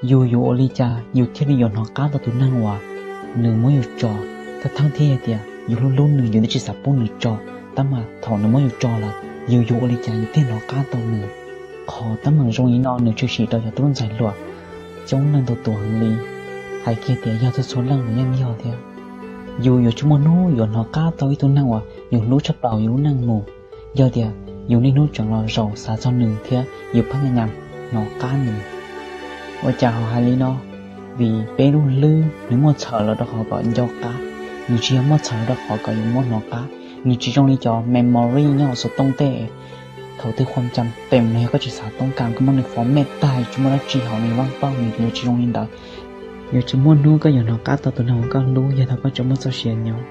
Yus yuav ua li cas yus thiaj li yuav hnov qab tau tus neeg uas nws muab yus tso? Thawj thawj thiaj hais tias yus hlub hlub nws, yus twb tsis xav pub nws tso, tab mas thaum nws muab yus tso lawm, yus yuav ua li cas yus thiaj hnov qab tau nws? Qhov teeb meem zoo li no nws tshwm sim rau cov tub ntxhais hluas coob leej ntau tus heev li. Hais kiag tias yog txhua txhua leej los yeej yog thiab. Yus yuav tsis muaj hnub yuav hnov qab tau ib tug neeg uas yus hlub tshaj plaws yus lub neej mus, yog tias yus niaj hnub tseem los zaum xav txog nws thiab yus phab nyas nyas hnov qab nws. Ua cas ho hais li no? Vim peb lub hlwb nws muaj txhawm los rau qhov kom nco qab, nws tsis yog muaj txhawm los rau qhov kom yus muab hnov qab. Nws tsis zoo li cov memory nyob hauv xov tooj tej, thaum twg qhuam cam tes no yog koj tsis xav toob kas koj muab nws format tag, tsis muaj dab tsi hauv nws vaj pauj, nws yuav tsis zoo li ntawd. Yuav tsis muaj hnub koj yuav hnov qab tau tus neeg uas koj hlub yog thaum koj tseem muaj txoj sia nyob.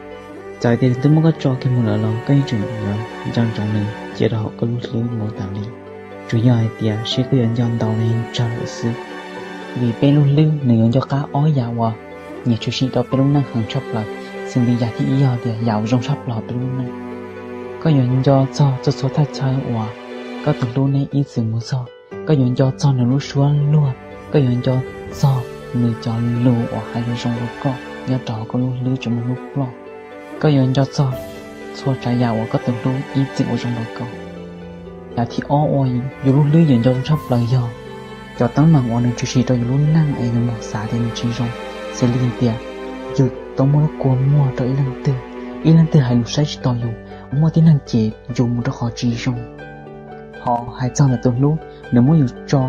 Txawm tias twb muab koj tso kiag mus lawm los koj yeej tseem yuav nco ntsoov nws cia rau hauv koj lub hlwb mus tas li, tsuas yog hais tias seb koj yuav nco ntau los yeej tsawg lawm xwb. Vim peb lub hlwb nws yuav nco qab ob yam uas nyiam tshwm sim rau peb lub neej heev tshaj plaws, xws li yam thib ib yog tias yam uas zoo tshaj plaws peb lub neej. Koj yuav nco txog txhua txhua thaj chaw uas koj tus hlub neb ib txwm mus txog. Koj yuav nco txog nws lub suab luag, koj yuav nco txog nws cov lus uas hais zoo zoo rau koj nyob rau hauv koj lub hlwb tseem muaj hnub ploj. Koj yuav nco txog txhua tsav yam uas koj tus hlub ib txwm ua zoo rau koj. Yam thib ob uas yus lub hlwb yuav nco zoo tshaj plaws yog cov teeb meem uas nws tshwm sim rau yus lub neej es yus mus xav tias nws tsis zoo, xws li tias yus tau muaj lub kua muag rau ib leej twg, ib leej twg hais lus saib tsis taus yus, muaj tib neeg cem yus mus rau qhov tsis zoo. Ho hais txog ntawm tus hlub, nws muab yus tso,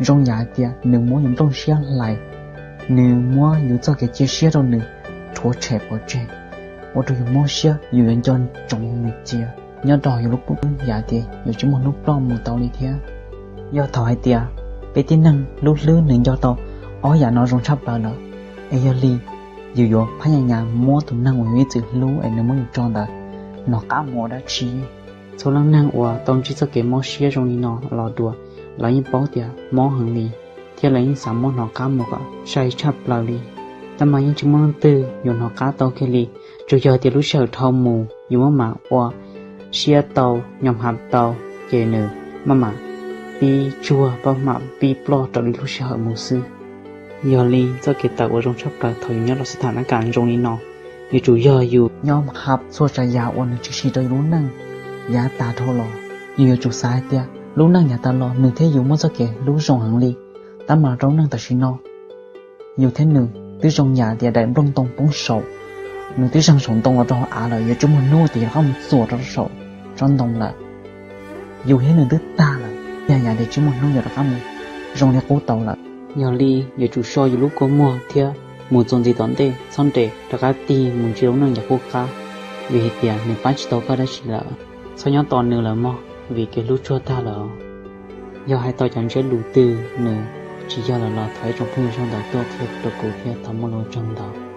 zoo yam hais tias nws muab yus nplooj siab hlais, nws muab yus txoj kev cia siab rau nws rhuav tshem pov tseg, ua rau yus mob siab, yus yuav nco ntsoov nws cia nyob rau yus lub pob kws yam tias yuav tsis muaj hnub ploj mus tau li thiab. Yog thaum hais tias peb tib neeg lub hlwb nws nco tau ob yam no zoo tshaj plaws lawm, es yog li yus yuav phab nyas nyas muab tus neeg uas yus ib txwm hlub es nws muab yus tso ntawd hnov qab mus ua dab tsi? Txhua leej neeg uas tau ntsib txoj kev mob siab zoo li no los dua, lawv yeej paub tias mob heev li, thiab lawv yeej xav muab hnov qab mus kom sai tshaj plaws li. Tab mas yeej tsis muaj leej twg yuav hnov qab tau kiag li, tsuas yog tias lub sij hawm dhau mus yus maj mam ua siab tau, nyom ham tau, ces nws maj mam pib tsuag, maj mam pib ploj raws li lub sij hawm mus xwb. Yog li txoj kev tawm uas zoo tshaj plaws thaum yus nyob rau xab tham nab kam zoo li no, yuav tsum yog yus nyom ham txhua tsav yam uas nws tshwm sim rau yus lub neej yav tag dhau los. Yus yuav tsum xav hais tias lub neej yav tag los nws thiab yus muaj txoj kev hlub zoo heev li, tab mas rau lub neej tam sim no yus thiab nws twb zoo yam tias daim nplooj ntoo poob saum, nws twb zeeg saum ntoo los rau hauv av lawm, yuav tsis muaj hnub tias yuav rov qab mus txuam rau saum tsob ntoo lawm. Yus thiab nws twb tag lawm, yog yam tias tsis muaj hnub yuav rov qab mus zoo li qub tau lawm. Yog li yuav tsum so yus lub kua muag thiab mus txuas ntxiv tom ntej, txhob nres rov qab tig mus ntsia lub neej yav qub qab, vim hais tias nws pab tsis tau koj dab tsi lawm. Txhob nyob tos nws lawm mog, vim kev hlub tsuag tag lawm. Yog hais tau cov ntsiab lus twg nws tsis yog lawm los thov ib tsoom phooj ywg sawv daws tuaj qhia rau kuv thiab, thov muaj lus ua tsaug ntau.